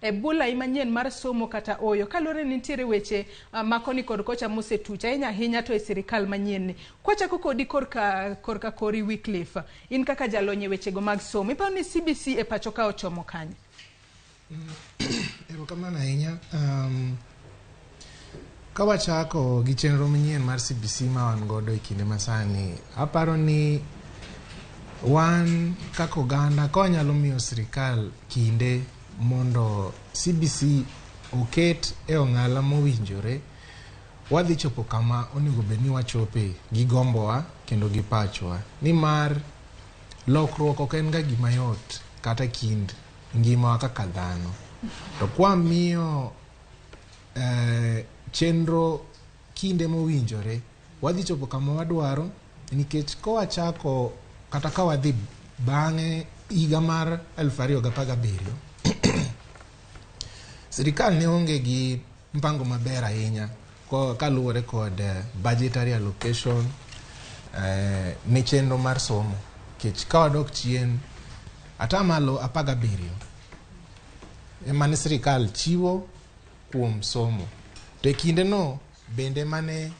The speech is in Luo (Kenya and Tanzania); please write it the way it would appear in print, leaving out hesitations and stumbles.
e bwo lai manyien mar somo kata oyo, kaluwore ni nitiere weche ma koni kod kocha mosetuch ahinya ahinya to e sirikal manyien ni. Kwachako kodi korka kori Wycliffe, in kaka jalony e wechego mag somo, iparo ni CBC e pacho ka ochomo kanye? Erokamano ahinya. Ka wachako gi chenro manyien mar CBC ma wan godo e kinde masani, aparo ni wan kaka oganda ka wanyalo miyo sirikal kinde mondo CBC oket e ong'ala mowinjore, wadhi chopo kama onego bed ni wachope gi gombowa kendo gi pachwa. Nimar lokruok ok en ga gima yot kata kind ngimawa kaka dhano. To kwamiyo chenro kinde mowinjore, wadhi chopo kama wadwaro, nikech kowachako kata ka wadhi bang'e higa mar 2017, sirikal ne onge gi mpango maber ahinya kaluwore kod budgetary allocation ne chenro mar somo. Nikech ka wadok chien, 17% ema ne sirikal chiwo kuom somo. To e kinde no bende mane